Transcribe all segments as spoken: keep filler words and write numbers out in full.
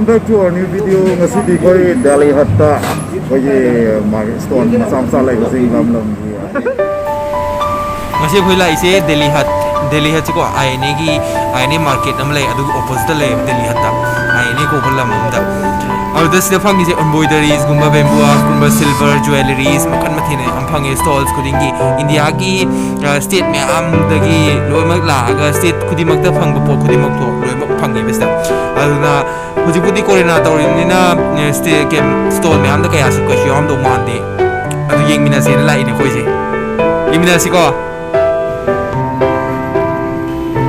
Welcome to our new video. ꯉꯁꯤꯗꯤ ꯑꯩꯈꯣꯏ ꯗꯦꯜꯂꯤ ꯍꯠꯇ ꯑꯩꯈꯣꯏꯒꯤ ꯃꯥꯔꯀꯦꯠ ꯁ꯭ꯇꯣꯜ ꯃꯆꯥ ꯃꯆꯥ ꯂꯩꯕꯁꯤꯡ ꯂꯝ ꯂꯝꯒꯤ꯫ ꯉꯁꯤ ꯑꯩꯈꯣꯏ ꯂꯥꯛꯏꯁꯦ ꯗꯦꯜꯂꯤ ꯍꯠ, ꯗꯦꯜꯂꯤ ꯍꯠꯁꯤꯀꯣ, ꯑꯥꯏ ꯑꯦꯟ ꯑꯦꯒꯤ, ꯑꯥꯏ ꯑꯦꯟ ꯑꯦ ꯃꯥꯔꯀꯦꯠ ꯑꯃ ꯂꯩ, ꯑꯗꯨꯒꯤ ꯑꯣꯄꯣꯖꯤꯠꯇ ꯂꯩꯌꯦꯕ ꯗꯦꯜꯂꯤ ꯍꯠꯇ, ꯑꯥꯏ ꯑꯦꯟ ꯑꯦ ꯀꯧꯕ ꯂꯝ ꯑꯃꯗ꯫ ꯑꯗꯨꯗ ꯁꯤꯗ ꯐꯪꯉꯤꯁꯦ embroideries ꯒꯨꯝꯕ, bamboo arts ꯀꯨꯝꯕ, silver jewelleries ꯃꯈꯜ ꯃꯊꯦꯜ ꯌꯥꯝ ꯐꯪꯉꯦ ꯁ꯭ꯇꯣꯜꯁ ꯈꯨꯗꯤꯡꯒꯤ꯫ ꯏꯟꯗꯤꯌꯥꯒꯤ, ꯑ, ꯁ꯭ꯇꯦꯠ ꯃꯌꯥꯝꯗꯒꯤ ꯂꯣꯏꯅꯃꯛ ꯂꯥꯛꯑꯒ ꯁ꯭ꯇꯦꯠ ꯈꯨꯗꯤꯡꯃꯛꯇ ꯐꯪꯕ ꯄꯣꯠ ꯈꯨꯗꯤꯡꯃꯛꯇꯣ ꯂꯣꯏꯅꯃꯛ ꯐꯪꯉꯦꯕ ꯁꯤꯗ꯫ ꯑꯗꯨꯅ ꯍꯧꯖꯤꯛꯄꯨꯗꯤ ꯀꯣꯔꯣꯅꯥ ꯇꯧꯔꯤꯕꯅꯤꯅ, ꯑꯦ, ꯁ꯭ꯇꯦ-, ꯀꯦꯝ-, ꯁ꯭ꯇꯣꯜ ꯃꯌꯥꯝꯗ ꯀꯌꯥꯁꯨ ꯀꯩꯁꯨ ꯌꯥꯎꯔꯝꯗꯧ ꯃꯥꯟꯗꯦ꯫ ꯑꯗꯨ ꯌꯦꯡꯃꯤꯟꯅꯁꯦꯅ ꯂꯥꯛꯏꯅꯦ ꯑꯩꯈꯣꯏꯁꯦ꯫ ꯌꯦꯡꯃꯤꯟꯅꯁꯤꯀꯣ꯫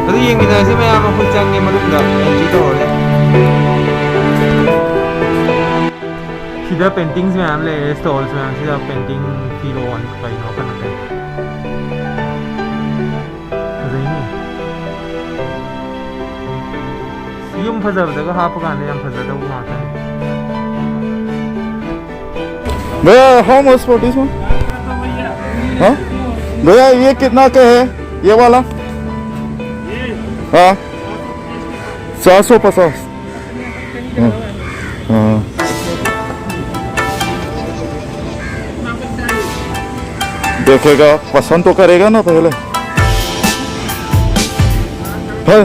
ꯑꯗꯨ ꯌꯦꯡꯃꯤꯟꯅꯔꯁꯤ ꯃꯌꯥꯝ, ꯑꯩꯈꯣꯏ ꯆꯪꯉꯦ ꯃꯅꯨꯡꯗ entry ꯇꯧꯔꯁꯦ꯫ ꯁꯤꯗ paintings ꯃꯌꯥꯝ ꯂꯩꯔꯦ, ꯁ꯭ꯇꯣꯜꯁ ꯃꯌꯥꯝꯁꯤꯗ painting, ꯐꯤꯔꯣꯟ, ꯀꯩꯅꯣ ꯃꯈꯜ ꯃꯈꯜ꯫ ꯐꯖꯩꯅꯦ꯫ ꯌꯨꯝ ꯐꯖꯕꯗꯒ ꯍꯥꯞꯄ ꯀꯥꯟꯗ ꯌꯥꯝ ꯐꯖꯗꯧꯕ ꯉꯥꯛꯇꯅꯤ꯫ भैया, how much for this one? हाँ? भैया, ये कितना का है, ये वाला? हाँ, चार सौ पचास। हाँ, हाँ। देखेगा, पसंद तो करेगा ना पहले। ꯍꯣꯏ,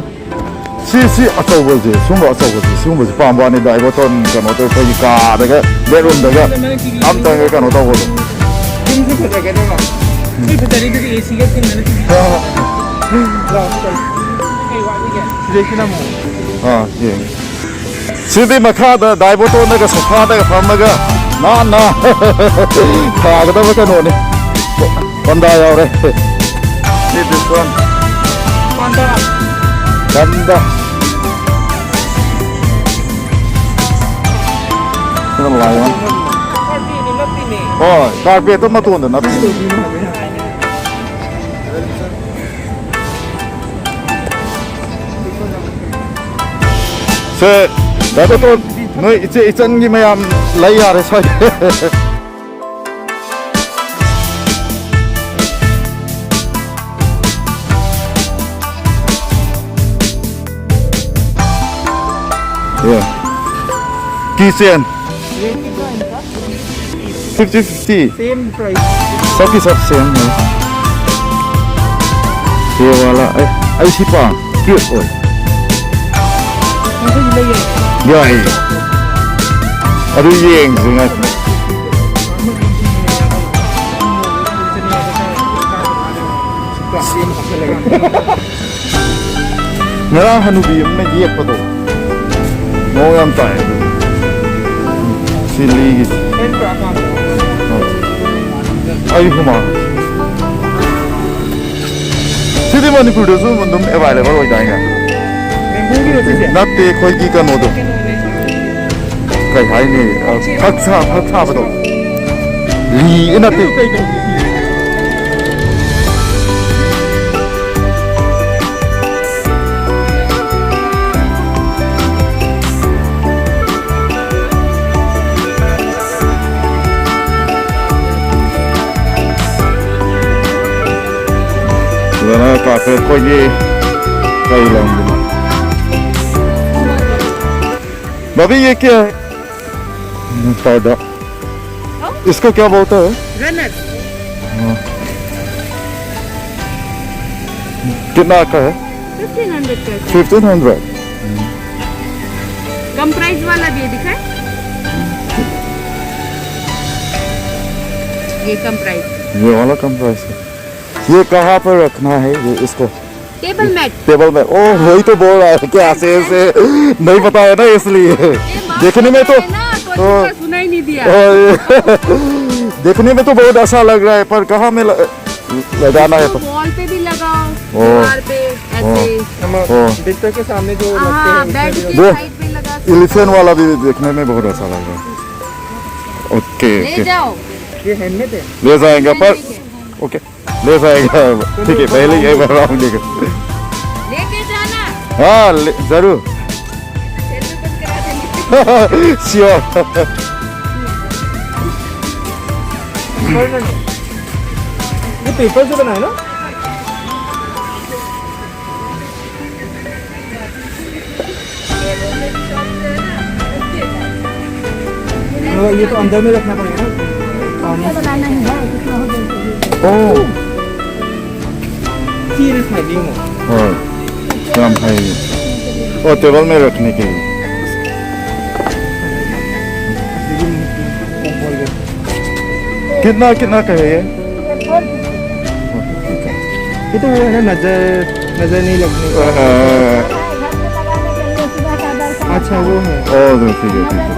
ꯁꯤ, ꯁꯤ ꯑꯆꯧꯕꯁꯦ, ꯁꯨꯝꯕ ꯑꯆꯧꯕꯁꯦ, ꯁꯤꯒꯨꯝꯕꯁꯦ ꯄꯥꯝꯕ ꯋꯥꯅꯤꯗ, ꯏꯕꯣꯇꯣꯟ ꯀꯩꯅꯣ ꯇꯧ, ꯑꯩꯈꯣꯏꯒꯤ ꯀꯥꯗꯒ, ꯕꯦꯠꯔꯨꯝꯗꯒ ꯑꯝꯇꯪꯒ ꯀꯩꯅꯣ ꯇꯧꯕꯗꯣ꯫ ꯌꯨꯝꯁꯨ ꯐꯖꯒꯗꯕ꯫ ꯁꯤ ꯐꯖꯔꯤꯗꯨꯗꯤ ꯑꯦ ꯁꯤꯒ ꯈꯤꯟꯗꯅ ꯇꯤꯚꯤ꯫ ꯂꯥꯛꯑꯣ, ꯆꯠꯂꯣ꯫ ꯀꯩ ꯋꯥꯠꯂꯤꯒꯦ? ꯁꯤꯗꯩꯁꯤꯅ ꯑꯃꯨꯛ꯫ ꯑꯥ, ꯌꯦꯡꯉꯦ꯫ ꯁꯤꯗꯤ ꯃꯈꯥꯗ ꯗꯥꯏꯕꯣꯇꯣꯟꯗꯒ ꯁꯣꯐꯥꯗꯒ ꯐꯝꯃꯒ ꯅꯥꯟꯅ ꯊꯥꯒꯗꯕ ꯀꯩꯅꯣꯅꯤ꯫ ꯄꯟꯗꯥ ꯌꯥꯎꯔꯦ꯫ See this one. ꯄꯟꯗꯥ꯫ ꯄꯟꯗꯥ꯫ ꯁꯤꯅ ꯂꯥꯏꯑꯣꯟ꯫ ꯀꯥꯔꯄꯦꯠꯅꯤ, ꯅꯞꯄꯤꯅꯦ꯫ ꯍꯣꯏ, ꯀꯥꯔꯄꯦꯠꯇꯣ ꯃꯇꯣꯟꯗ ꯅꯞꯄꯤ꯫ ꯁꯦ, ꯗꯥ ꯗꯣꯇꯣꯟ, ꯅꯣꯏ ꯏꯆꯦ ꯏꯆꯟꯒꯤ ꯃꯌꯥꯝ ꯂꯩ ꯌꯥꯔꯦ ꯁ꯭ꯋꯥꯏꯗ꯫ Yeah. Kitchen. Fifty fifty. Same price. सबकी सब सेम है। ये वाला, ए, ऐसी पान, क्यूट, ओए। ꯌꯥꯏ꯫ ꯑꯗꯨ ꯌꯦꯡꯁꯤ ꯉꯥꯏꯈꯣ꯫ ꯉꯔꯥꯡ ꯍꯅꯨꯕꯤ ꯑꯃꯅ ꯌꯦꯛꯄꯗꯣ ꯃꯑꯣꯡ ꯌꯥꯝ ꯇꯥꯏ꯫ ꯁꯤ ꯂꯤꯒꯤꯁꯤ꯫ ꯑꯩ ꯍꯨꯃꯥꯡ꯫ ꯁꯤꯗꯤ ꯃꯅꯤꯄꯨꯔꯗꯁꯨ ꯑꯗꯨꯝ ꯑꯦꯕꯥꯏꯂꯦꯕꯜ ꯑꯣꯏꯗꯥꯏꯅꯦ? ꯕꯦꯝꯕꯨꯒꯤꯔꯣ ꯁꯤꯁꯦ? ꯅꯠꯇꯦ, ꯑꯩꯈꯣꯏꯒꯤ ꯀꯩꯅꯣꯗꯣ꯫ ꯀꯩ ꯍꯥꯏꯅꯤ? ꯑ, ꯐꯛ ꯁꯥ-, ꯐꯛ ꯁꯥꯕꯗꯣ꯫ ꯂꯤ ꯅꯠꯇꯦ꯫ ꯐꯖꯅ ꯀꯥꯞꯄꯦ ꯑꯩꯈꯣꯏꯒꯤ ꯀꯩ ꯂꯝꯒꯤꯅꯣ? भाभी, ये क्या है? हम्म, पौधा। इसको क्या बोलता है? रनर। हाँ। कितना का है? फिफ्टीन हंड्रेड का है। Fifteen hundred. कम प्राइस वाला भी है, दिखाए। ये कम प्राइस। ये वाला कम प्राइस है। ये कहाँ पर रखना है, ये इसको? Table mat. Table mat. Oh, वही तो बोल रहा है कि ऐसे, ऐसे नहीं पता है ना, इसलिए। ये मास्क देखने में तो, है ना, तो तो, अच्छा सुनाई नहीं दिया। ओह, ये देखने में तो बहुत अच्छा लग रहा है, पर कहाँ में ल-, लगाना है इसको तो? वॉल पे भी लगाओ, ओ। दीवार पे, ऐसे। ओ। हम ओ। बिस्तर के सामने जो लगते हाँ, हैं, उसमें बेड भी के वो साइड पे लगा सकते हो। एलिफेंट वाला भी देखने में बहुत अच्छा लग रहा है। ओके, ले ओके। जाओ। ये हैंडमेड है। ले जाएगा, पर, ओके। ले जाएगा। ठीक है, पहले ये मैं राउंड लेकर। लेके जाना। हाँ, ले, जरूर। सेल में बंद करा देंगे। श्योर। ये पेपर से बनाया ना? ये वो मेरी शॉप से है ना, उसके है। ये तो अंदर में रखना पड़ेगा ना पानी। बनाना ही है, कितना हो गया। ओ। सीरियस है, नहीं हो। और क्या भाई? और टेबल में रखने के लिए। कितना, कितना का है ये? ये तो वो है ना, नजर, नजर नहीं लगने का। हाँ। अच्छा, वो है। ओ, तो ठीक है, ठीक है।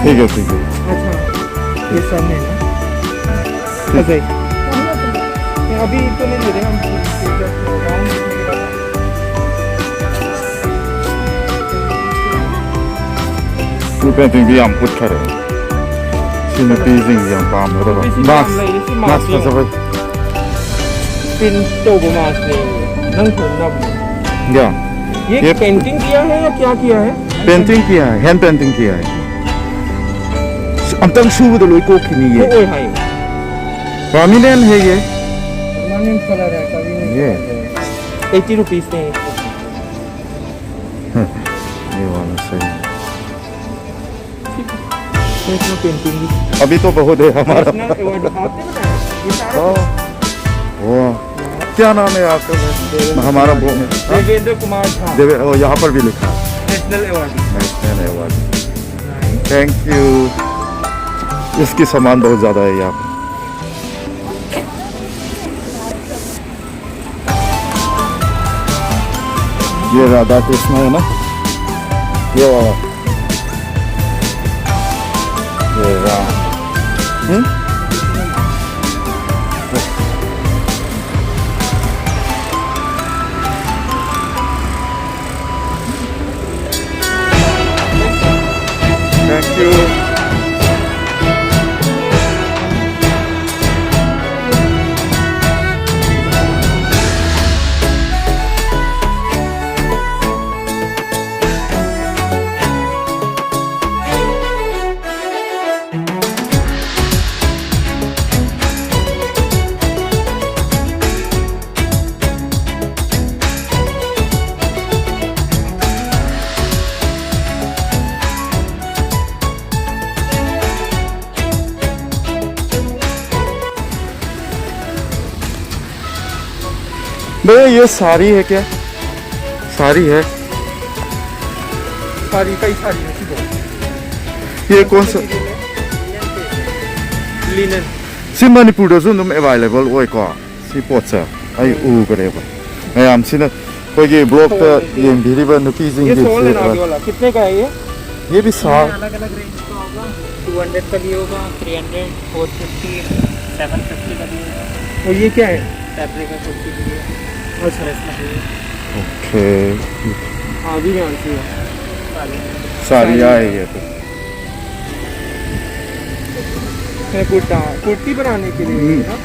ठीक है, ठीक है। अच्छा, ये सामने है ना? ठीक। अच्छा, ये अभी तो नहीं ले रहे हम। ꯁꯤ ꯄꯦꯟꯇꯤꯡꯗꯤ ꯌꯥꯝ ꯎꯠꯈꯔꯦ꯫ ꯁꯤ ꯅꯨꯄꯤꯁꯤꯡ ꯌꯥꯝ ꯄꯥꯝꯒꯗꯕ꯫ ꯅꯨꯄꯤꯁꯤꯡ ꯌꯥꯝ ꯃꯥꯛꯁ, ꯂꯩꯔꯤꯁꯤ ꯃꯥꯛꯁ ꯃꯥꯛꯁ ꯌꯦꯡꯉꯣ꯫ ꯐꯖꯕ꯫ ꯄ꯭ꯔꯤꯟꯠ ꯇꯧꯕ ꯃꯥꯛꯁꯅꯦ꯫ ꯅꯪ ꯐꯖꯅ ꯌꯥ꯫ ये ये पेंटिंग किया है या क्या किया है? पेंटिंग किया है, हैंड पेंटिंग किया है। ꯑꯝꯇꯪ ꯁꯨꯕꯗ ꯂꯣꯏ ꯀꯣꯛꯈꯤꯅꯤꯌꯦ꯫ ꯊꯣꯛꯑꯣꯏ ꯍꯥꯏꯌꯦ꯫ ꯄꯥꯔꯃꯤꯅꯦꯟ ꯍꯦ ꯌꯦ꯫ ꯄꯥꯔꯃꯤꯅꯦꯟ ꯀꯂꯔ ꯍꯦ, ꯄꯥꯔꯃꯤꯅꯦꯟ ꯌꯦ꯫ ꯀꯂꯔ ꯍꯦ꯫ ꯑꯩꯠꯇꯤ ꯔꯨꯄꯤꯁꯅꯦ꯫ ये वाला सही है। National painting. अभी तो बहुत है हमारा। नेशनल अवार्ड आपने बनाया? ये सारा हाँ। वाह। क्या नाम है आपका? हमारा वो, हाँ? देवेंद्र कुमार झा। देवे-, ओ, यहाँ पर भी लिखा है। National award. National award. Thank you. इसकी सामान बहुत ज़्यादा है यहाँ पे। ये राधा कृष्ण है ना, ये वाला। ये राम। हम्म? Thank you. भैया, ये साड़ी है क्या? साड़ी है। ꯁꯥꯔꯤ, ꯀꯩ ꯁꯥꯔꯤꯅꯣ ꯁꯤꯕꯣ? ये कौन सा? लिनन। ꯁꯤ ꯃꯅꯤꯄꯨꯔꯗꯁꯨ ꯑꯗꯨꯝ ꯑꯦꯕꯥꯏꯂꯦꯕꯜ ꯑꯣꯏꯀꯣ? ꯁꯤ ꯄꯣꯠꯁꯦ ꯑꯩ ꯎꯈ꯭ꯔꯦꯕ꯫ ꯃꯌꯥꯝꯁꯤꯅ ꯑꯩꯈꯣꯏꯒꯤ ꯕ꯭ꯂꯣꯛꯇ ꯌꯦꯡꯕꯤꯔꯤꯕ ये ꯅꯨꯄꯤꯁꯤꯡꯒꯤ सोल है ना, ये ꯁꯦꯠ-, वाला कितने का है ये? ये भी सार अलग अलग रेंज का होगा। टू हंड्रेड का भी होगा, three hundred, four fifty, seven fifty का भी होगा। और ये क्या है? फैब्रिक का कुर्ती भी है, अच्छा, इसमें भी है। ओके। हाँ, भी यहाँ से है। साड़ी आई है तो। है कुर्ता, कुर्ती बनाने के लिए हम्म। है ना?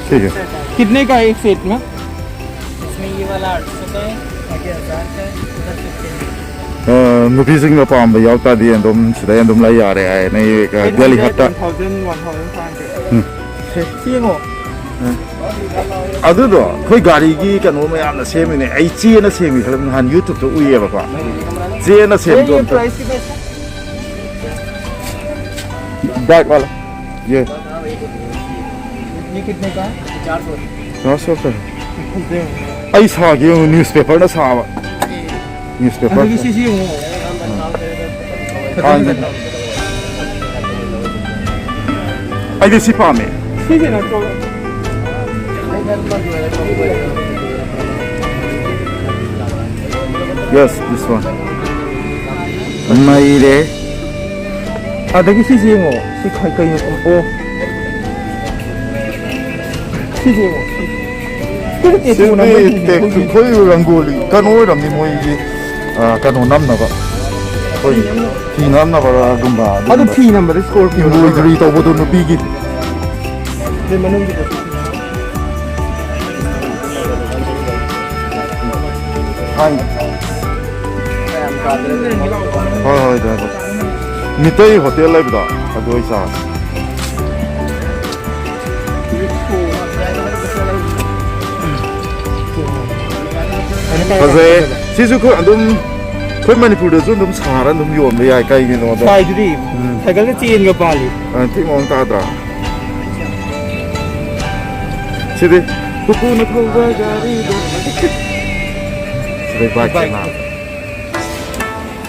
ठीक है। कितने का है एक सेट में? इसमें ये वाला आठ सौ का है, और ये हज़ार का है, उधर फिफ्टीन। ꯑ, ꯅꯨꯄꯤꯁꯤꯡꯅ ꯄꯥꯝꯕ ꯌꯥꯎ ꯇꯥꯔꯗꯤ ꯑꯗꯨꯝ ꯁꯤꯗꯩ ꯑꯗꯨꯝ ꯂꯩ ꯌꯥꯔꯦ ꯍꯥꯏꯅ ꯗꯦꯜꯂꯤ ꯍꯠꯇ꯫ One thousand, one thousand five hundred. ꯎꯝ꯫ ꯁꯤ ꯌꯦꯡꯉꯣ꯫ ꯑꯗꯨꯗꯣ ꯑꯩꯈꯣꯏ ꯒꯥꯔꯤꯒꯤ ꯀꯩꯅꯣ ꯃꯌꯥꯝꯅ ꯁꯦꯝꯃꯤꯅꯦ꯫ ꯑꯩ ꯆꯦꯅ ꯁꯦꯝꯃꯤ ꯈꯜꯂꯤ, ꯅꯍꯥꯟ ꯌꯨꯇꯨꯕꯇ ꯎꯏꯌꯦꯕꯀꯣ꯫ ꯆꯦꯅ ये, ꯁꯦꯝꯕꯗꯣ ये ꯑꯝꯇ꯫ प्राइस कितना है इसका? ब्लैक वाला। ये ये कितने का है? चार सौ का है। ꯑꯩ ꯁꯥꯒꯦ ꯌꯦꯡꯉꯨ, ꯅ꯭ꯌꯨꯁꯄꯦꯄꯔꯅ ꯁꯥꯕ꯫ ꯅ꯭ꯌꯨꯁꯄꯦꯄꯔ꯫ ꯑꯗꯨꯒꯤ ꯁꯤꯁꯤ ꯌꯦꯡꯉꯣ꯫ ꯑꯩꯗꯤ ꯁꯤ ꯄꯥꯝꯃꯦ꯫ ꯁꯤꯁꯤ ꯅꯠꯇ꯭ꯔꯣ? Yes, this one. ꯃꯩꯔꯦ꯫ ꯑꯗꯒꯤ ꯁꯤꯁꯤ ꯌꯦꯡꯉꯣ꯫ ꯁꯤ ꯀꯩ-, ꯀꯩꯅꯣ? ꯑꯣ꯫ ꯁꯤꯁꯤ ꯌꯦꯡꯉꯣ꯫ ꯁꯤ꯫ ꯁꯤꯗꯤ ꯇꯦꯇꯨ ꯅꯝꯕꯩ ꯁꯤꯗꯤ ꯐꯤꯅꯦ꯫ ꯇꯦꯇꯨ, ꯑꯩꯈꯣꯏ ꯔꯪꯒꯣꯂꯤ ꯀꯩꯅꯣ ꯑꯣꯏꯔꯝꯅꯤ ꯃꯣꯏꯒꯤ, ꯑ, ꯀꯩꯅꯣ ꯅꯝꯅꯕ꯫ ꯑꯩꯈꯣꯏ ꯐꯤ ꯅꯝꯅꯕꯒꯨꯝꯕ ꯑꯗꯨ ꯑꯗꯨꯒꯨꯝꯕ꯫ ꯐꯤ ꯅꯝꯕꯗ ꯁ꯭ꯀꯣꯔꯄꯤꯌꯣ ꯏꯝꯕ꯭ꯔꯣꯏꯗꯔꯤ ꯇꯧꯕꯗꯣ ꯅꯨꯄꯤꯒꯤ꯫ ꯑꯗꯩ ꯃꯅꯨꯡꯒꯤꯗꯁꯨ꯫ ꯍꯣꯏ, ꯍꯣꯏ, driver꯫ ꯃꯤꯇꯩ ꯍꯣꯇꯦꯜ ꯂꯩꯕꯗꯣ ꯑꯗꯨ ꯑꯣꯏ ꯆꯥꯔꯁꯤ꯫ ꯐꯖꯩꯌꯦ꯫ ꯁꯤꯁꯨ ꯑꯩꯈꯣꯏ ꯑꯗꯨꯝ ꯑꯩꯈꯣꯏ ꯃꯅꯤꯄꯨꯔꯗꯁꯨ ꯑꯗꯨꯝ ꯁꯥꯔ ꯑꯗꯨꯝ ꯌꯣꯟꯕ ꯌꯥꯏ꯫ ꯀꯩꯒꯤꯅꯣꯗ ꯁꯥꯏꯗꯨꯗꯤ ꯎꯝ꯫ ꯁꯥꯏꯀꯜꯒ ꯆꯦꯟꯒ ꯄꯥꯜꯂꯤ꯫ ꯑ, ꯊꯤ ꯃꯑꯣꯡ ꯇꯥꯗ꯭ꯔꯥ? ꯁꯤꯗꯤ ꯀꯨꯀꯨꯅ ꯊꯧꯕ ꯒꯥꯔꯤꯗꯣ꯫ ꯁꯤꯗꯩ ꯕꯥꯏꯛꯁꯤꯅ꯫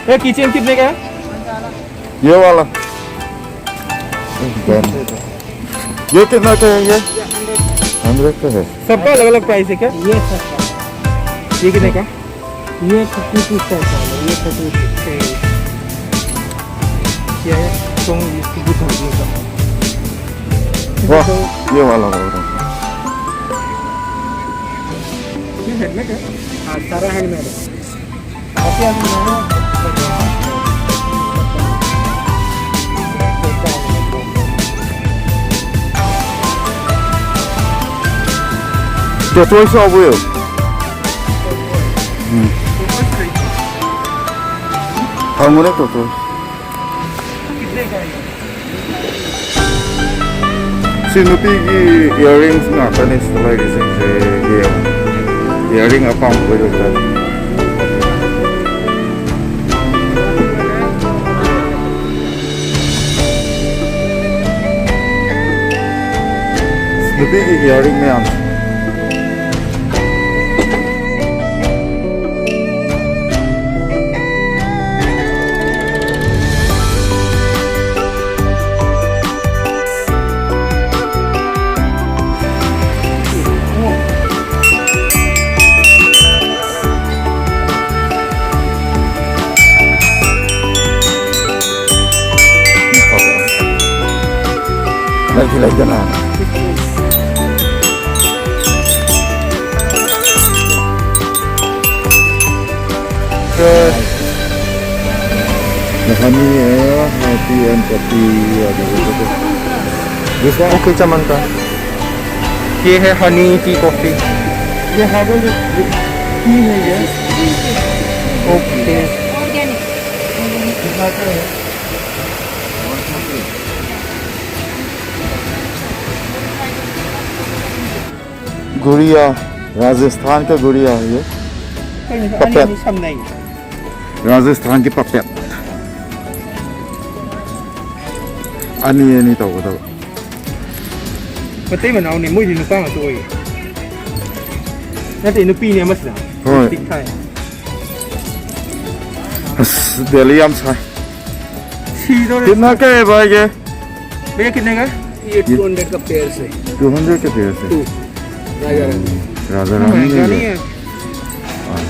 ये कीचेन कितने का है? ये वाला। ये कितना का है ये? हंड्रेड का है। सबका अलग अलग प्राइस है क्या? ये सस्ता। ये कितने का? ये थर्टी सिक्स का है, ये थर्टी सिक्स का है। क्या है? तो ये कितने का है? वाह, ये वाला बहुत अच्छा। ये हेलमेट है? हाँ, सारा हेलमेट है। Tortoise of whale. Hmm. How much tortoise? ꯁꯤ ꯅꯨꯄꯤꯒꯤ ꯏꯌꯥꯔꯤꯡꯁ ꯉꯥꯛꯇꯅꯦ ꯁꯤꯗ ꯂꯩꯔꯤꯁꯤꯡꯁꯦ꯫ ꯌꯦꯡꯉꯣ, ꯏꯌꯥꯔꯤꯡ ꯑꯄꯥꯝꯕ ꯂꯣꯏ ꯂꯩ꯫ ꯅꯨꯄꯤꯒꯤ ꯏꯌꯥꯔꯤꯡ ꯃꯌꯥꯝꯁꯦ꯫ ꯂꯩꯗꯤ ꯂꯩꯗꯅ꯫ Honey a happy and coffee. This one? Okay, ꯆꯃꯟꯇꯥ꯫ ये है honey tea coffee। ये herbal tea है ये। Okay। ऑर्गेनिक। कितना का है? गुड़िया, राजस्थान का गुड़िया है ये। ꯀꯩꯅꯣ, ꯑꯅꯤ puppet꯫ ꯑꯅꯤ ꯁꯝꯅꯩ꯫ ꯔꯥꯖꯁꯊꯥꯟꯒꯤ puppet꯫ ꯑꯅꯤ ꯑꯅꯤ ꯇꯧꯒꯗꯕ꯫ ꯃꯇꯩ ꯃꯅꯥꯎꯅꯦ, ꯃꯣꯏꯗꯤ ꯅꯨꯄꯥ ꯉꯥꯛꯇ ꯑꯣꯏꯌꯦ꯫ ꯅꯠꯇꯦ, ꯅꯨꯄꯤꯅꯦ ꯑꯃꯁꯤꯅ꯫ ꯍꯣꯏ꯫ ꯄꯤꯛ ꯊꯥꯏ꯫ ꯑꯁ, ꯗꯦꯜꯂꯤ ꯌꯥꯝ ꯁꯥꯏ꯫ ꯁꯤꯗꯧꯔꯦ꯫ कितना का है भाई ये? भैया, कितने का है? ये ये टू हंड्रेड का पेयर से। टू हंड्रेड के पेयर से? टू। राजा रानी। राजा रानी महंगा है नहीं ये। है। हाँ।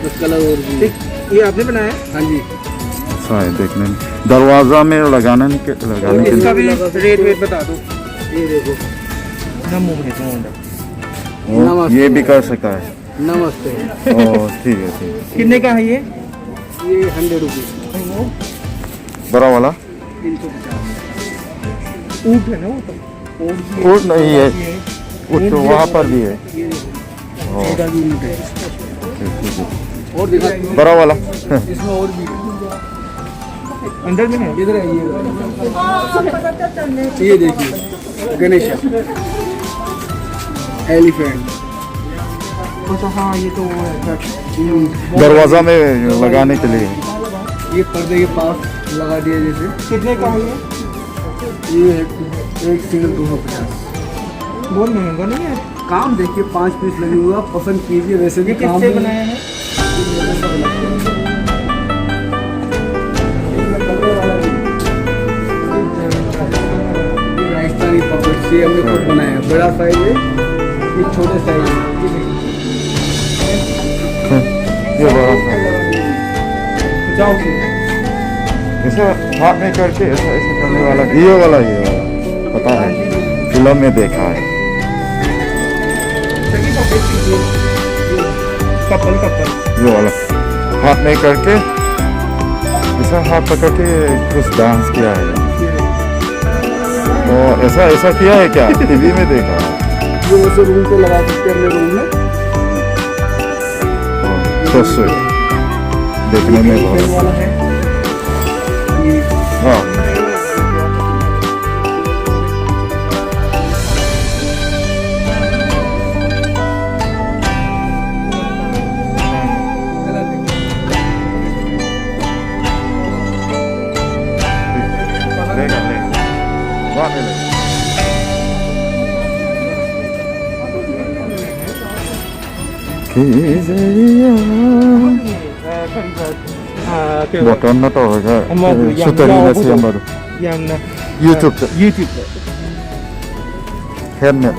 इसका कलर और भी है। ये आपने बनाया है? हाँ जी। अच्छा है देखने में। दरवाजा में लगाने के, लगाने और के इसका लिए। भी रेट वेट बता दो। ये देखो। ना मुंह है, मुंह है। वो नमस्ते। ये भी कर सकता है। नमस्ते। ओ, ठीक है, ठीक है। कितने का है ये? ये हंड्रेड रुपीज। बड़ा वाला? तीन सौ पचास। ऊँट है ना वो तो? ऊँट भी है। ऊँट नहीं है। ऊँट ऊँट तो भी वहाँ है। पर भी है। ये देखो। ओ। छोटा भी ऊँट है। ठीक, ठीक, ठीक। और दिखा। बड़ा वाला। इसमें और भी है। अंदर में है। इधर है, ये। ये देखिए, गणेश, एलिफेंट। अच्छा, हाँ, ये तो वो है। हम्म। दरवाजा में लगाने के लिए। ये पर्दे के पास लगा दिया जैसे। कितने का है ये? ये है एक सिंगल दो सौ पचास। बहुत महंगा नहीं है? काम देखिए, पांच पीस लगे हुए, आप पसंद कीजिए। वैसे भी ये काम किससे में बनाया है? राजस्थानी पपेट से हमने खुद बनाया है। बड़ा साइज है, ये छोटे साइज है। ये बड़ा सा। जाओ। ऐसा हाथ में करके ऐसा, ऐसा करने वाला, ये वाला, ये वाला। पता है, फिल्म में देखा है। Couple, couple. ये वाला हाथ में करके, ऐसा हाथ पकड़ के कुछ डांस किया है। तो ऐसा, ऐसा किया है क्या? टीवी में देखा है। ये वैसे रूम पे लगा सकते हैं अपने रूम में। हाँ, तो सही। देखने में बहुत वाला है। हाँ। लेगा, लेगा। बाद में लेगा। ꯑ, ꯀꯔꯤꯕ? ꯑ, ꯀꯩꯕ? ꯕꯣꯇꯜꯅ ꯇꯧꯔꯒ, ꯑꯃꯗꯨ ꯑ, ꯌꯥꯝ ꯁꯨꯇꯔꯤꯅ ꯌꯥꯎꯕꯗꯣ꯫ ꯁꯦꯝꯕꯗꯣ꯫ ꯌꯥꯝꯅ, ꯌꯨꯇ꯭ꯌꯨꯕꯇ꯫ ꯑ, ꯌꯨꯇ꯭ꯌꯨꯕꯇ꯫ ꯍꯦꯟꯃꯦꯗ꯫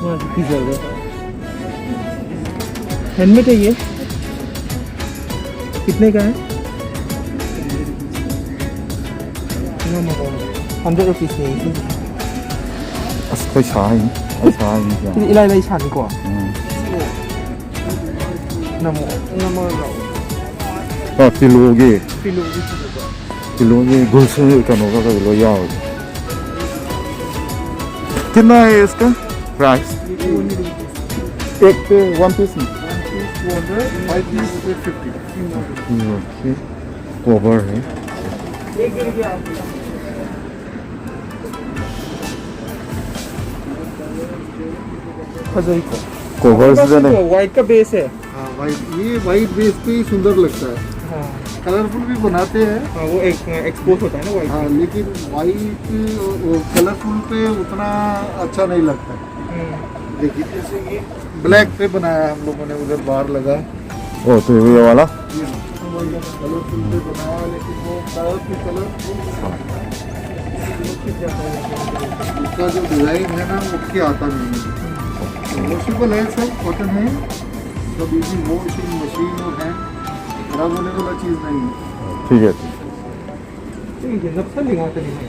ꯃꯥꯁꯨ ꯀꯤꯖꯕ꯫ हेलमेट है ये। कितने का है? हंड्रेड रुपीज में। ꯑꯁ, ꯑꯩꯈꯣꯏ ꯁꯥ ꯍꯩꯅꯤ꯫ ꯑꯩ ꯁꯥ ꯍꯩꯅꯤ ꯀꯌꯥ? ꯁꯤꯗꯤ ꯏꯂꯥꯏ ꯂꯥꯏ ꯁꯥꯅꯤꯀꯣ꯫ ꯎꯝ꯫ ꯅꯝꯃꯣ, ꯅꯝꯃꯣ ꯂꯥꯛꯑꯣ꯫ ꯑ, ꯄꯤꯂꯣꯒꯤ꯫ ꯄꯤꯂꯣꯒꯤ ꯁꯤꯗꯀꯣ꯫ ꯄꯤꯂꯣꯒꯤ ꯒꯨꯜꯁꯨ ꯀꯩꯅꯣꯒ ꯀꯩ ꯂꯣꯏ ꯌꯥꯎꯔꯦ꯫ कितना है इसका प्राइस? एक पे वन पीस में। One piece two hundred, five piece fifty। ये कवर है। फजल को। कवर से नहीं। व्हाइट का बेस है। हाँ, व्हाइट, ये व्हाइट बेस पे ही सुंदर लगता है। हाँ। कलरफुल भी बनाते हैं। हाँ, वो एक, एक्सपोज होता है ना व्हाइट हाँ, में। लेकिन व्हाइट, वो, कलरफुल पे उतना अच्छा नहीं लगता है। हम्म। देखिए, जैसे ये ब्लैक पे बनाया हम लोगों ने, उधर बार लगा। ओ, तो ये वाला? ये कलरफुल पे बनाया, लेकिन वो कलर की कलर, हाँ। उसका जो डिजाइन है ना, उसके आता नहीं है। वॉशेबल है, सब कॉटन है, सब इजी वॉशिंग मशीन और है, खराब होने वाला चीज़ नहीं है। ठीक है।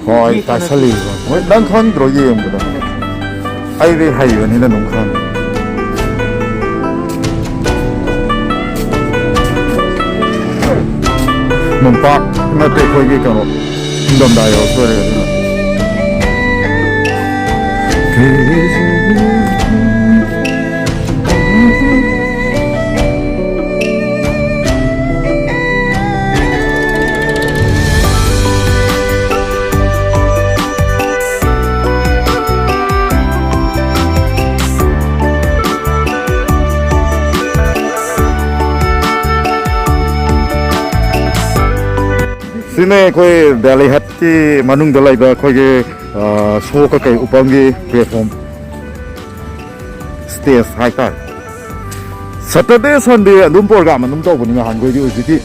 ꯍꯣꯏ, ꯇꯥꯁꯜꯂꯤꯕ꯫ ꯃꯣꯏ ꯅꯪ ꯈꯪꯗ꯭ꯔꯣ ꯌꯦꯡꯕꯗ? ꯑꯩꯗꯤ ꯍꯩꯕꯅꯤꯅ ꯑꯗꯨꯝ ꯈꯪꯉꯦ꯫ ꯃꯣꯝꯄꯥꯛ ꯅꯠꯇꯦ, ꯑꯩꯈꯣꯏꯒꯤ ꯀꯩꯅꯣ, ꯏꯪꯊꯝꯊꯥ ꯌꯧꯔꯛꯇꯣꯔꯦ ꯑꯗꯨꯅ꯫ ꯁꯤꯅꯦ ꯑꯩꯈꯣꯏ ꯕꯦꯂꯤ ꯍꯠꯀꯤ ꯃꯅꯨꯡꯗ ꯂꯩꯕ ꯑꯩꯈꯣꯏꯒꯤ, ꯑ, ꯁꯣ ꯀꯀꯩ ꯎꯄꯝꯒꯤ ꯄ꯭ꯂꯦꯠꯐꯣꯝ꯫ ꯇꯦꯁ ꯍꯥꯏꯇꯥꯔꯦ꯫ ꯁꯇꯔꯗꯦ ꯁꯟꯗꯦ ꯑꯗꯨꯝ ꯄ꯭ꯔꯣꯒ꯭ꯔꯥꯝ ꯑꯗꯨꯝ ꯇꯧꯕꯅꯤ ꯅꯍꯥꯟꯈꯣꯏꯗꯤ꯫ ꯍꯧꯖꯤꯛꯇꯤ,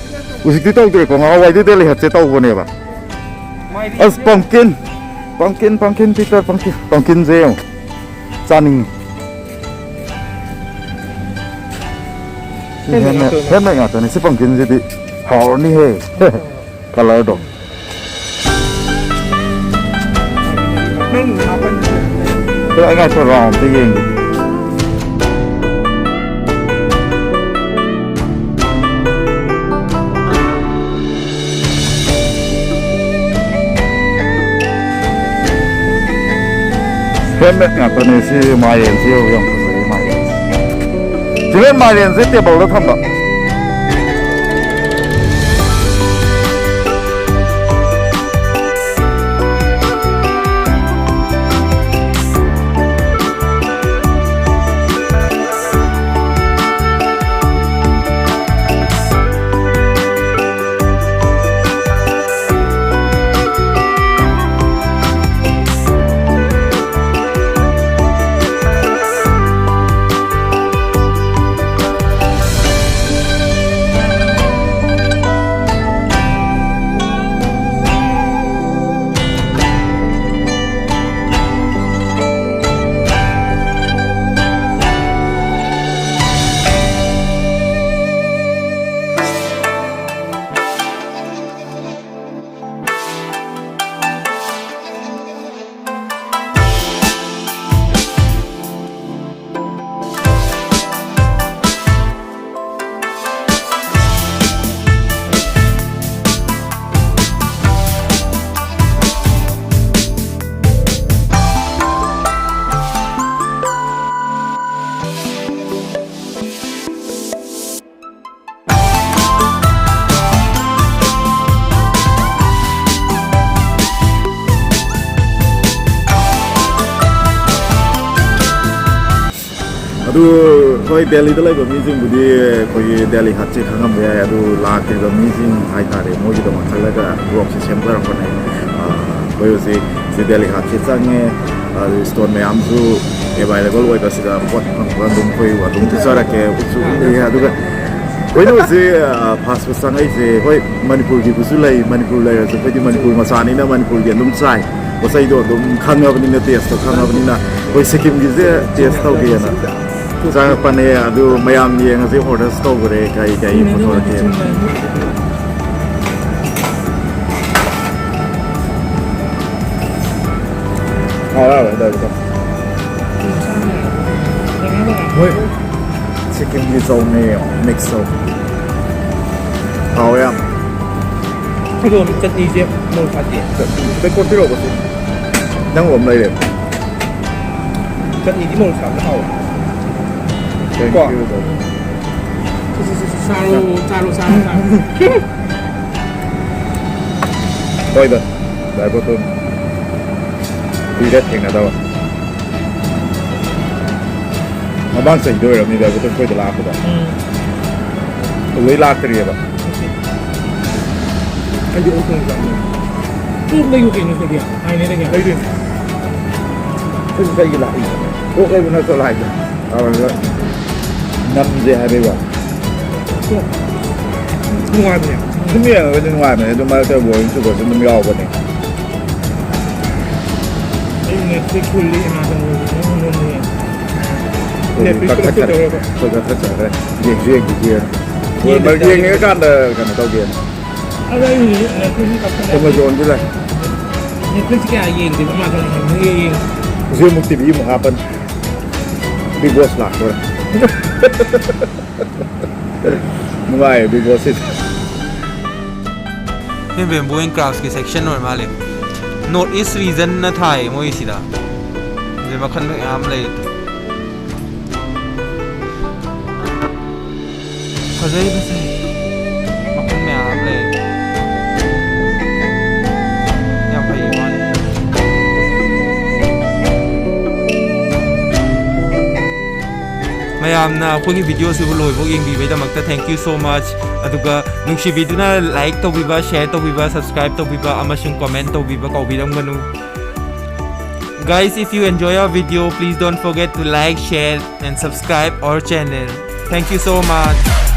ꯍꯧꯖꯤꯛꯇꯤ ꯇꯧꯗ꯭ꯔꯦꯀꯣ꯫ ꯉꯍꯥꯟꯋꯥꯏꯗꯤ ꯗꯦꯂꯤ ꯍꯠꯁꯦ ꯇꯧꯕꯅꯦꯕ꯫ ꯑꯁ, ꯄꯝꯀꯤꯟ, ꯄꯝꯀꯤꯟ, ꯄꯝꯀꯤꯟ, ꯄꯤꯇꯔ, ꯄꯝꯀꯤꯟ, ꯄꯝꯀꯤꯟꯁꯦ ꯌꯦꯡꯉꯨ꯫ ꯆꯥꯅꯤꯡꯉꯤ꯫ ꯁꯤ ꯍꯦꯟꯃꯦꯗ ꯍꯦꯟꯃꯦꯗ ꯉꯥꯛꯇꯅꯦ꯫ ꯉꯥꯛꯇꯅꯦ꯫ ꯁꯤ ꯄꯝꯀꯤꯟꯁꯤꯗꯤ ꯍꯥꯎꯔꯅꯤꯍꯦ꯫ ꯀꯂꯔꯗꯣ꯫ ꯅꯪ ꯅꯥꯀꯟꯗ꯫ ꯑꯩ ꯉꯥꯏꯈꯣ, ꯔꯥꯎꯟ ꯑꯝꯇ ꯌꯦꯡꯒꯦ꯫ ꯍꯦꯟꯃꯦꯗ ꯉꯥꯛꯇꯅꯦ꯫ ꯁꯤ ꯃꯥꯏꯔꯦꯟꯁꯤ ꯌꯦꯡꯉꯨ, ꯌꯥꯝ ꯐꯖꯩ ꯃꯥꯏꯔꯦꯟꯁꯦ꯫ ꯆꯤꯂꯦꯟ, ꯃꯥꯏꯔꯦꯟꯁꯦ ꯇꯦꯕꯜꯗ ꯊꯝꯕ꯫ ꯑꯗꯨ ꯍꯣꯏ, ꯗꯦꯜꯂꯤꯗ ꯂꯩꯕ ꯃꯤꯁꯤꯡꯕꯨꯗꯤ ꯑꯩꯈꯣꯏꯒꯤ ꯗꯦꯜꯂꯤ ꯍꯠꯁꯦ ꯈꯪꯉꯝꯕ ꯌꯥꯏ꯫ ꯑꯗꯨ ꯂꯥꯛꯇ꯭ꯔꯤꯕ ꯃꯤꯁꯤꯡ ꯍꯥꯏꯇꯥꯔꯦ, ꯃꯣꯏꯒꯤꯗꯃꯛ ꯈꯜꯂꯒ ꯕ꯭ꯂꯣꯛꯁꯦ ꯁꯦꯝꯖꯔꯛꯄꯅꯦ꯫ ꯑꯥ, ꯑꯩꯈꯣꯏ ꯍꯧꯖꯤꯛ ꯁꯤ ꯗꯦꯜꯂꯤ ꯍꯠꯁꯦ ꯆꯪꯉꯦ꯫ ꯑꯗꯨ ꯏꯁꯇꯣꯟ ꯃꯌꯥꯝꯁꯨ ꯑꯦꯕꯥꯏꯂꯦꯕꯜ ꯑꯣꯏꯕꯁꯤꯗ ꯄꯣꯠ ꯐꯪꯕ ꯑꯗꯨꯝ ꯑꯩꯈꯣꯏ ꯑꯗꯨꯝ ꯄꯨꯖꯔꯛꯀꯦ꯫ ꯎꯠꯁꯨ ꯎꯠꯂꯤ꯫ ꯑꯗꯨꯒ ꯑꯩꯈꯣꯏꯅ ꯍꯧꯖꯤꯛ ꯐꯥꯁ ꯐꯨꯗ ꯆꯪꯉꯛꯏꯁꯦ, ꯍꯣꯏ, ꯃꯅꯤꯄꯨꯔꯒꯤꯕꯨꯁꯨ ꯂꯩ, ꯃꯅꯤꯄꯨꯔ ꯂꯩꯔꯁꯨ ꯑꯩꯈꯣꯏꯗꯤ ꯃꯅꯤꯄꯨꯔ ꯃꯆꯥꯅꯤꯅ ꯃꯅꯤꯄꯨꯔꯒꯤ ꯑꯗꯨꯝ ꯆꯥꯏ꯫ ꯄꯣꯠ ꯆꯩꯗꯣ ꯑꯗꯨꯝ ꯈꯪꯉꯕꯅꯤꯅ, ꯇꯦꯁꯇꯣ ꯈꯪꯉꯕꯅꯤꯅ, ꯑꯩꯈꯣꯏ ꯁꯤꯛꯀꯤꯝꯒꯤꯁꯦ ꯇꯦꯁ ꯇꯧꯒꯦꯅ ꯆꯪꯉꯛꯄꯅꯦ꯫ ꯑꯗꯨ ꯃꯌꯥꯝ ꯌꯦꯡꯉꯁꯤ, ꯑꯣꯔꯗꯔꯁꯨ ꯇꯧꯈ꯭ꯔꯦ, ꯀꯔꯤ ꯀꯔꯤ ꯄꯨꯊꯣꯔꯛꯀꯦꯅ꯫ ꯍꯥꯎꯔꯦ, ꯍꯥꯎꯔꯦ, ꯑꯗꯥꯏꯗꯨꯗ꯫ ꯃꯣꯏ ꯁꯤꯛꯀꯤꯝꯒꯤ ꯆꯧꯅꯦ, ꯃꯤꯛꯁ ꯆꯧ꯫ ꯍꯥꯎꯋꯦ ꯌꯥꯝ꯫ ꯑꯗꯣ ꯆꯠꯅꯤꯁꯦ ꯃꯣꯔꯣꯛ ꯁꯥꯗꯦ꯫ ꯆꯠꯅꯤ ꯈꯤꯇꯪ ꯀꯣꯠꯄꯤꯔꯛꯑꯣ, ꯁꯤ ꯅꯪ ꯑꯃ ꯂꯩꯔꯦ꯫ ꯆꯠꯅꯤꯗꯤ ꯃꯣꯔꯣꯛ ꯁꯥꯕꯅ ꯍꯥꯎꯋꯦ꯫ Thank ꯀꯣ? You, though. ꯆꯥꯔꯣ, ꯆꯥꯔꯣ, ꯆꯥꯔꯣ, ꯆꯥꯔꯣ꯫ ꯍꯣꯏꯗ, ꯗꯥꯏꯕꯣꯇꯣꯟ ꯀꯨꯏꯔꯦ ꯊꯦꯡꯅꯗꯕ꯫ ꯃꯃꯥꯡ ꯆꯍꯤꯗ ꯑꯣꯏꯔꯝꯅꯤ ꯗꯥꯏꯕꯣꯇꯣꯟ ꯑꯩꯈꯣꯏꯗ ꯂꯥꯛꯄꯗꯣ꯫ ꯎꯝ꯫ ꯑꯗꯨꯗꯩ ꯂꯥꯛꯇ꯭ꯔꯤꯑꯕ꯫ ꯑꯩꯗꯤ ꯑꯣꯛ ꯊꯣꯡꯕ ꯆꯥꯅꯤꯡꯉꯦ꯫ ꯑꯣꯛ ꯂꯩꯌꯨ ꯀꯩꯅꯣ ꯁꯤꯗꯤ, ꯍꯥꯏꯅꯦ ꯂꯩꯒꯦ꯫ ꯂꯩꯗꯣꯏꯅꯦ꯫ ꯑꯩꯁꯨ ꯀꯩꯒꯤ ꯂꯥꯛꯏꯅꯣ? ꯑꯣꯛ ꯂꯩꯕ ꯅꯠꯇ꯭ꯔꯣ ꯂꯥꯛꯏꯗꯣ? ꯑꯗꯨꯗ ꯅꯝꯁꯦ ꯍꯥꯏꯕꯩ ꯋꯥꯅꯤ꯫ ꯑꯣ, ꯅꯨꯡꯉꯥꯏꯕꯅꯦ꯫ ꯑꯗꯨꯝ ꯌꯦꯡꯉꯒꯗꯤ ꯅꯨꯡꯉꯥꯏꯕꯅꯦ, ꯑꯗꯨ ꯃꯔꯛꯇ ꯕꯣꯔꯤꯡ ꯆꯨꯕꯁꯨ ꯑꯗꯨꯝ ꯌꯥꯎꯕꯅꯦ꯫ ꯑꯩ Netflix ꯐꯨꯜꯂꯤ, Amazon ꯐꯨꯜꯂꯤ, ꯑꯗꯨꯝ ꯌꯦꯡꯉꯦ꯫ ꯑꯩꯈꯣꯏ Netflix ꯀꯛꯊꯠꯈ꯭ꯔꯦ꯫ ꯀꯛꯊꯠꯈ꯭ꯔꯦ꯫ ꯑꯩꯈꯣꯏ ꯀꯛꯊꯠꯆꯈ꯭ꯔꯦ꯫ ꯌꯦꯡꯁꯨ ꯌꯦꯡꯈꯤꯗꯦ꯫ ꯌꯦꯡꯗꯕꯤꯗ ꯌꯦꯡꯉꯀꯥꯟꯗ ꯀꯩꯅꯣ ꯇꯧꯒꯦꯅ꯫ ꯑꯗꯣ ꯑꯩ ꯍꯧꯖꯤꯛ Netflix ꯀꯛꯊꯠꯂꯦ꯫ Amazon ꯁꯨ ꯂꯩ꯫ Netflix ꯀꯌꯥ ꯌꯦꯡꯗꯦꯕ, Amazon ꯌꯦꯡꯉꯦ꯫ ꯍꯧꯖꯤꯛ ꯑꯃꯨꯛ ꯇꯤ ꯚꯤ ꯑꯃꯨꯛ ꯍꯥꯞꯄꯅꯤ꯫ Bigg Boss ꯂꯥꯛꯇꯣꯔꯦ꯫ ꯅꯨꯡꯉꯥꯏꯌꯦ Bigg Boss ꯁꯤ꯫ ꯁꯤ Bamboo and Crafts ꯀꯤ section ꯑꯣꯏꯔ ꯃꯥꯜꯂꯦ꯫ North East region ꯅ ꯊꯥꯏ ꯃꯣꯏꯁꯤꯗ꯫ ꯁꯤꯗ ꯃꯈꯜ ꯃꯌꯥꯝ ꯂꯩ꯫ ꯐꯖꯩ, ꯐꯖꯩ꯫ ꯃꯈꯜ ꯃꯌꯥꯝ ꯂꯩ꯫ ꯌꯥꯝ ꯐꯩ ꯋꯥꯅꯤ꯫ ꯃꯌꯥꯝꯅ ꯑꯩꯈꯣꯏꯒꯤ video ꯁꯤꯕꯨ ꯂꯣꯏꯐꯥꯎ ꯌꯦꯡꯕꯤꯕꯩꯗꯃꯛꯇ thank you so much꯫ ꯑꯗꯨꯒ ꯅꯨꯡꯁꯤꯕꯤꯗꯨꯅ like ꯇꯧꯕꯤꯕ, share ꯇꯧꯕꯤꯕ, subscribe ꯇꯧꯕꯤꯕ ꯑꯃꯁꯨꯡ comment ꯇꯧꯕꯤꯕ ꯀꯥꯎꯕꯤꯔꯝꯒꯅꯨ꯫ Guys, if you enjoy our video, please don't forget to like, share and subscribe our channel. Thank you so much.